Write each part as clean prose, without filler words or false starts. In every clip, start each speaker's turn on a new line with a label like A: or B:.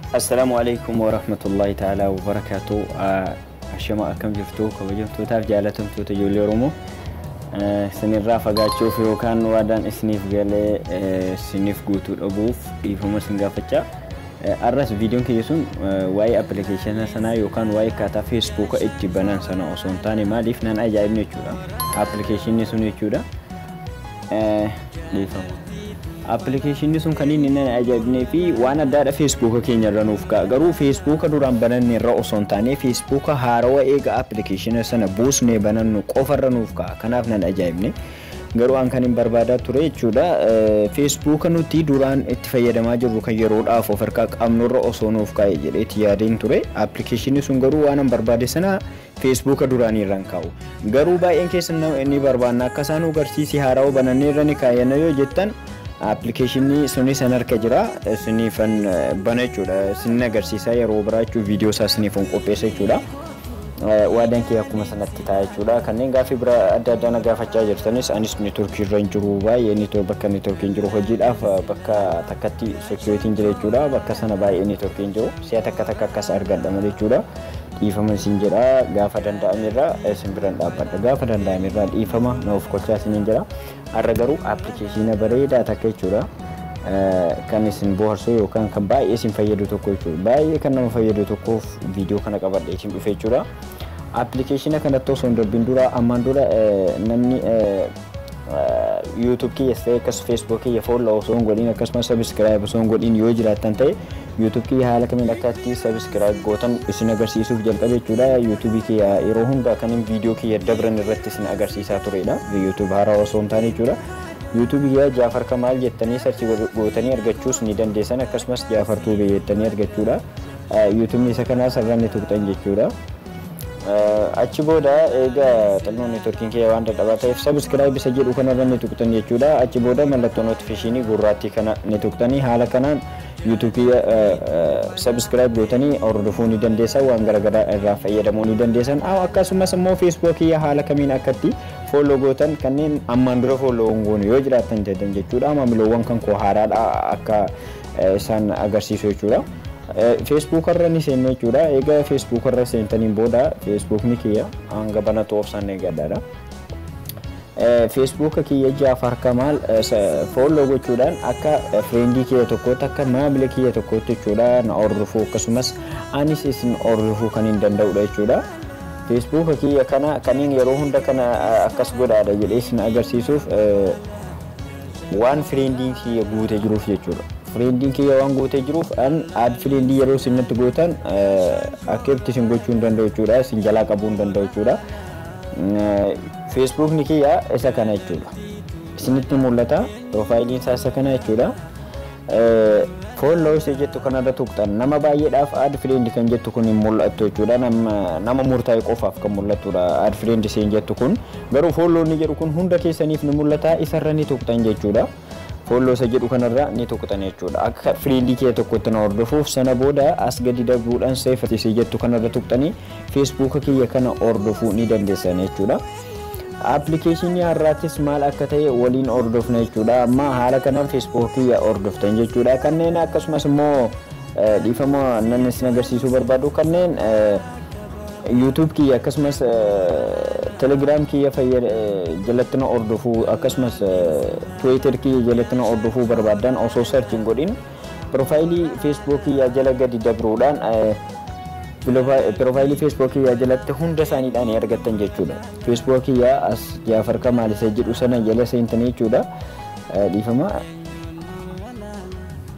A: Assalaamu alaikum warahmatullahi ta'ala wabarakaatu. Ashama, akkam jirtu kabajamtootaaf jaalatamtoota ijoollee Oromoo? Isinirraa fagaachuuf yookaan waadaan isiniif galee isiniif guutuu dhabuuf dhiifama isin gaafachaa. Arras viidiyoon kiyya sun waa'ee appilikeeshina sanaa yookaan waa'ee akkaataa Feesbuuka itti banan sana osoo hin taane, maaliif nan ajaa'ibne jechuudha. Appilikeeshinni sun jechuudha. Dhiifama. Appilikeeshinni sun kan inni nan ajaa'ibnee fi waan addaadha Feesbuuka keenya irra nuuf ka'a. Garuu Feesbuuka duraan bananne irra osoo hin taane, Feesbuuka haarawaa eega appilikeeshina sana buusnee banannu qofarra nuuf ka'a. Kanaaf nan ajaa'ibne. Garuu an kan hin barbaadaa ture jechuudha. Feesbuuka nuti duraan itti fayyadamaa jirru kan yeroodhaaf of harkaa qabnurra osoo nuuf kaa'e jedheeti yaadeen ture. Appilikeeshinni sun garuu waan an barbaade sana Feesbuuka duraanii irra hin kaa'u. Garuu baay'een keessan ni barbaanna, akka isaan nu agarsiisi, haarawaa banannee irra ni kaayyanna yoo jettan, appilikeeshinii sunis san harka jira, isiniifan bana jechuudha. Isin agarsiisa yeroo biraa jechuudha, viidiyoo isaa isiniifan qopheessa jechuudha. Waadaan kee akkuma sanatti ta'a jechuudha. Kanneen gaaffii bira adda addaa na gaafachaa jirtanis, anis neetworkii irra hin jiru baay'ee, network bakka neetworkiin jiru hojiidhaaf bakka takkatti seekuritiin jira jechuudha. Bakka sana baay'ee neetworkiin jiru. Si'a takka takka akkas argadha malee jechuudha. Dhiifama isin jedha, gaafa danda'amerra isin biran dhaabbadha. Gaafa danda'amerra dhiifama na of kolchaa isiniin jedha. Har'a garuu appilikeeshina bareedaa takka jechuudha. Kan isin bohaarsu yookaan kan baay'ee isin fayyadu tokko jechuudha. Baay'ee kan nama fayyadu tokkoof viidiyoo kana qabadhee isin dhufe jechuudha. Appilikeeshina kanatti osoo hin darbin dura, ammaan dura namni YouTube kiyya ta'e akkas Facebook kiyya follow osoo hin godhin, akkasumas subscribe osoo hin godhin yoo jiraattan ta'e, YouTube kiyya haala kamiin akka itti subscribe gootan isin agarsiisuuf jalqabe jechuudha. YouTube kiyya yeroo hunda kan viidiyoo kiyya dabran irratti isin agarsiisaa turedha. YouTube haaraa osoo hin taane jechuudha. YouTube kiyya Jaafar Kamaal jettanii search gootanii argachuus ni dandeessan, akkasumas Jaafar Tuubee jettanii argachuudha. YouTube isa kanaa sarara ni tuqxan jechuudha. Achi booda egaa xinnoo neetworkiin kiyya waan dadhabaa ta'eef, subscribe isa jedhu kanarra ni tuqxan jechuudha. Achi booda mallattoo notifiikeeshinii gurraattii kana ni tuqxanii, haala kanaan YouTube kiyya subscribe gootanii hordofuu ni dandeessan, waan garaagaraa irraa fayyadamuu ni dandeessan. Akkasumas immoo Facebook kiyya haala kamiin akkatti follow gootan, kanneen ammaan dura follow hin goone yoo jiraatan jedhan jechuudha. Maamiloowwan kan koo haaraadha akka isaan agarsiisu jechuudha. Facebook irra ni seenne jechuudha. Egaa Facebook irra seentaniin booda Facebookni kiyya hanga banatu obsaan eeggadhaadha. Facebook kiyya Jaafar Kamaal follow gochuudhaan akka friendii kiyya tokkootti, akka maamila kiyya tokkootti jechuudha, na hordofuu akkasumas anis isin hordofuu kan hin danda'udha jechuudha. Facebook kiyya kana kaniin yeroo hunda kana akkas godhaadha jedhee isin agarsiisuuf waan friendiin kiyya guutee jiruuf jechuudha. Friendiin kiyya waan guutee jiruuf, an add friendii yeroo isin gootan akka itti isin gochuu hin danda'u jechuudha. Isin jalaa qabuu hin danda'u jechuudha. Feesbuukni kiyya isa kana jechuudha. Isinitti mul'ata, piroofaayiliin isaa isa kana jechuudha. Follow isa jettu kanarra tuqxan, nama baay'eedhaaf add friend kan jettu kun hin mul'attu jechuudha. Nama murtaa'e qofaaf kan mul'attudha add friend isheen jettu kun. Garuu follow inni jedhu kun hunda keessaniif ni mul'ata, isarra ni tuqxan jechuudha. Follow isa jedhu kanarra ni tuqxan jechuudha. Akka friendii kee tokkotti na hordofuuf, sana booda as gadi darbuudhaan save ishee jettu kanarra tuqxanii Feesbuuka kiyya kana hordofuu ni dandeessan jechuudha. Appilikeeshinii har'aattis maal akka ta'e waliin hordofna jechuudha. Amma haala kanaan Feesbuuk kiyya hordoftan jechuudha. Kanneen akkasumas immoo dhiifama nan isin agarsiisuu barbaadu, kanneen YouTube kiyya akkasumas Telegram kiyya jalatti na hordofuu akkasumas Twitter kiyya jalatti na hordofuu barbaadan, osoo search hin godhin piroofaayilii Facebook kiyya jala gadi dabruudhaan piroofaayilii Facebook kiyya jalatti hunda isaaniidhaan argattan jechuudha. Facebook kiyya as Jaafar Kamaal isa jedhu sana jala seentanii jechuudha. Dhiifama.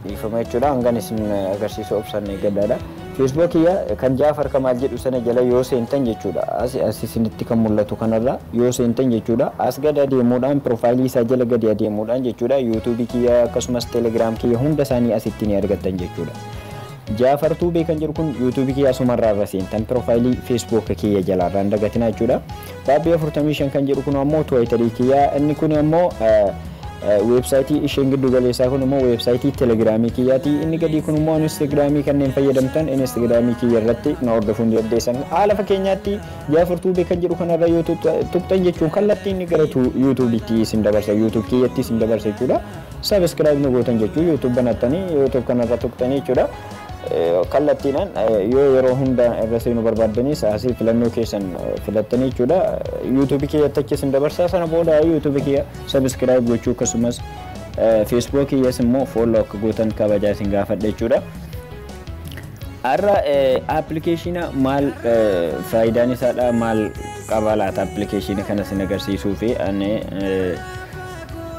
A: Dhiifama jechuudha, hangan isin agarsiisu obsaan eeggadhaadha. Facebook kiyya kan Jaafar Kamaal jedhu sana jala yoo seentan jechuudha. As isinitti kan mul'atu kanarra yoo seentan jechuudha. As gadi adeemuudhaan, piroofaayilii isaa jala gadi adeemuudhaan jechuudha. YouTube kiyya akkasumas Telegram kiyya hunda isaanii asitti ni argattan jechuudha. Jaafar Tuubee kan jedhu kun YouTube kiyya asumarraa irra seentan, piroofaayilii Facebook kiyya jalaarraa hin dagatinaa jechuudha. Baabbii 45 kan jedhu kun ammoo Tiwiiterii kiyya, inni kun ammoo weebsaayitii, isheen giddu galeessaa kun immoo weebsaayitii Telegiraamii kiyyaati. Inni gadii kun immoo Instagiraamii, kanneen fayyadamtan Instagiraamii kiyya irratti na hordofuu ni dandeessan. Haala fakkeenyaatti Jaafar Tuubee kan jedhu kanarra yoo tuqxan jechuun kallattii inni gara YouTubeitti isin dabarsa, YouTube kiyyatti isin dabarsa jechuudha. Subscribe nu gootan jechuun YouTube banattanii YouTube kanarra tuqxanii jechuudha. Kallattiidhaan yoo yeroo hunda irra seenuu barbaaddanis asii filannoo keessan filattanii jechuudha. Yuutuubii kiyyatti achi isin dabarsaa. Sana booda yuutuubii kiyya subscribe gochuu, akkasumas feesbuuk kiyyas immoo follow akka gootan kabajaa isin gaafadha jechuudha. Har'a appilikeeshina maal, faayidaan isaadha maal qaba laata, appilikeeshina kana isin agarsiisuu fi ani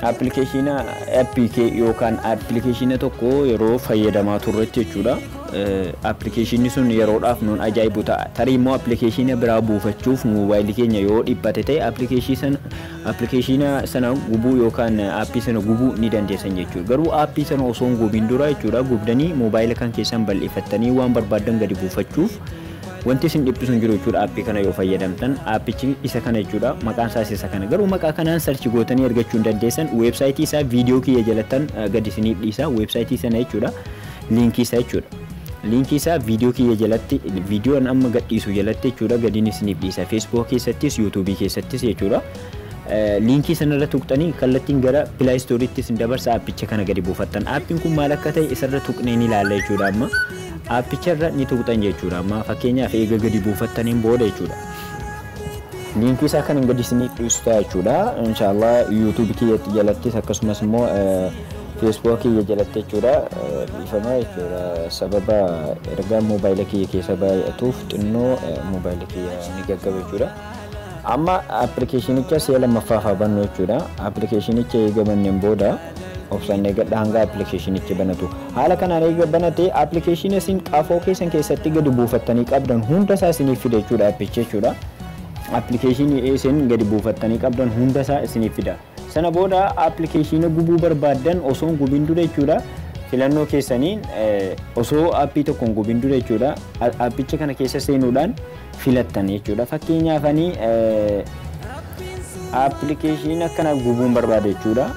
A: appilikeeshina APK yookaan appilikeeshina tokko yeroo fayyadamaa turretti jechuudha. Appilikeeshinni sun yeroodhaaf nuun ajaa'ibu ta'a. Tarii immoo appilikeeshina biraa buufachuuf moobaayilii keenya yoo dhiphate ta'e, appilikeeshina sana gubuu yookaan aappii sana gubuu ni dandeessan jechuudha. Garuu aappii sana osoo hin gubiin dura jechuudha, gubdanii moobaayila kan keessan bal'ifattanii waan barbaaddan gadi buufachuuf wanti isin dhiphisu hin jiru jechuudha. Aappii kana yoo fayyadamtan, aappichi isa kana jechuudha, maqaan isaas isa kana. Garuu maqaa kanaan search gootanii argachuu hin dandeessan. Weebsaayitii isaa viidiyoo kiyya jalattan gadi isiniif dhiisa, weebsaayitii sana jechuudha, liinkii isaa jechuudha. Liinkii isaa viidiyoo kiyya jalatti, viidiyoon amma gadhiisu jalatti jechuudha, gadiin isiniif dhiisa, feesbuuk keessattis yuutuubii keessattis jechuudha. Liinkii sanarra tuqxanii kallattiin gara Play Storeitti isin dabarsa, aappicha kana gadi buufattan. Aappiin kun maal akka ta'e isarra tuqnee ni ilaalla jechuudha. Amma aappicharra ni tuqxan jechuudha. Amma fakkeenyaaf eega gadi buufattaniin booda jechuudha. Liinkii isaa kan gadi isiniif dhiisu ta'a jechuudha. Inshaallah yuutuubii kiyyatti jalattis akkasumas immoo feesbuuk kiyya jalatti jechuudha. Dhiifama jechuudha. Sababa ergaa moobaayila kiyya keessa baay'atuuf xinnoo moobaayila kiyya ni gaggaba jechuudha. Amma appilikeeshinicha si'a lammaffaaf haa bannu jechuudha. Appilikeeshinicha eega banneen booda obsaan eegadha hanga appilikeeshinichi banatu. Haala kanaan eega banate, appilikeeshina isin qafoo keessan keessatti gadi buufattanii qabdan hunda isaa isiniif fida jechuudha appichi jechuudha. Appilikeeshinii isin gadi buufattanii qabdan hunda isaa isiniif fida. Sana booda appilikeeshina gubuu barbaaddan osoo hin gubin dura jechuudha. Filannoo keessaniin osoo aappii tokko hin gubin dura jechuudha. Aappicha kana keessa seenuudhaan filattan jechuudha. Fakkeenyaaf ani appilikeeshina kana gubuun barbaada jechuudha.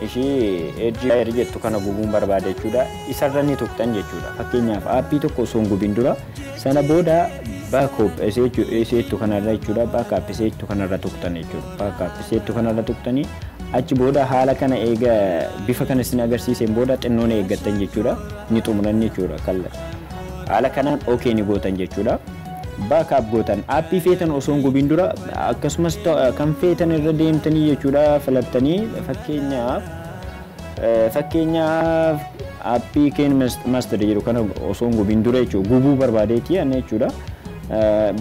A: Ishii Edge jettu kana gubuun barbaada jechuudha. Isarra ni tuqxan jechuudha. Fakkeenyaaf aappii tokko osoo hin gubin dura, sana booda backup iseettu kanarra jechuudha. Backup iseettu kanarra tuqxan jechuudha. Backup iseettu kanarra tuqxanii achi booda haala kana eega bifa kana isin agarsiiseen booda xinnoon eeggattan jechuudha. Ni xumuran jechuudha. Haala kanaan okay ni gootan jechuudha. Backup gootan aappii feetan osoo hin gubin dura, akkasumas kan feetan irra deemtanii jechuudha, filattanii. Fakkeenyaaf aappii KineMaster jedhu kana osoo hin gubin dura jechuudha, gubuu barbaadeeti ani jechuudha.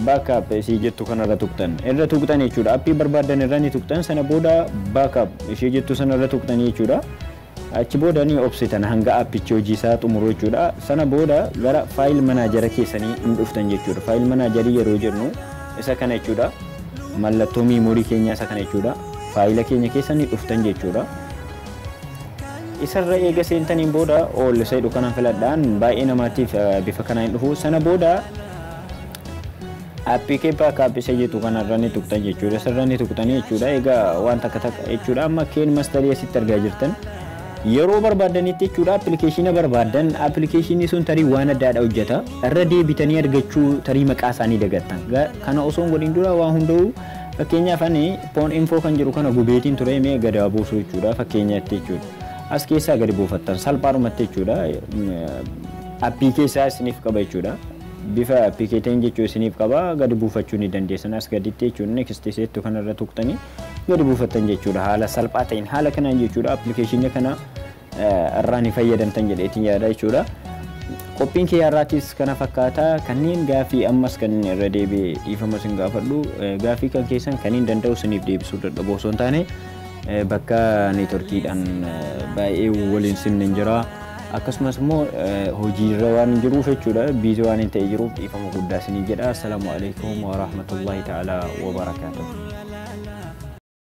A: Backup isii jettu kanarra tuqxan, irra tuqxan jechuudha. Aappii barbaadan irra ni tuqxan, sana booda backup ishee jettu sana irra tuqxanii jechuudha. Achi booda ni obsitan hanga aappichi hojii isaa xumuru jechuudha. Sana booda gara file manager keessanii ni dhuftan jechuudha. File managerii yeroo jennu isa kana jechuudha. Mallattoo miimoorii keenyaa isa kana jechuudha. Faayila keenya keessa ni dhuftan jechuudha. Isarra eega seentaniin booda ol isa jedhu kana filadhaan, baay'ee namaatiif bifa kanaan hin dhufu. Sana booda aappii backup isa jettu kanarra ni tuqxan jechuudha. Isarra ni tuqxanii jechuudha. Egaa waan takka takka jechuudha. Amma KineMasterii asitti argaa jirtan. Yeroo barbaadanitti jechuudha, appilikeeshina barbaadan, appilikeeshinii sun tarii waan addaadha hojjeta, irra deebitanii argachuu tarii maqaa isaanii dagattan. Kana osoo hin godhin dura waa hunda'u, fakkeenyaaf ani PhoneInfo kan jedhu kana gubeetiin ture, mee gadi buusuu jechuudha fakkeenyaatti jechuudha. As keessaa gadi buufattan salphaadhumatti jechuudha. Aappii keessaa isiniif qaba jechuudha. Bifa appikeetiin jechuu isiniif qaba, gadi buufachuu ni dandeessan as gaditti jechuudha. Next iseettu kanarra tuqxanii gadi buufattan jechuudha, haala salphaa ta'in. Haala kanaan jechuudha appilikeeshinii kana irraa ni fayyadamtan jedheetiin yaada jechuudha. Qophiin kiyya irraatis kana fakkaata. Kanneen gaafii ammas kan irra deebi'ee dhiifama isin gaafadhu, gaafii kan keessan kan hin danda'u isiniif deebisuu dadhabu osoo hin taane, bakka neetworkiidhaan baay'ee waliin simne hin jira. Akkasumas immoo hojiirra waan jiruuf jechuudha, busy waan hin ta'e jiruuf dhiifama guddaa isinii jedha. Assalaamu alaikum wa rahmatullahi ta'ala wa barakaatuh.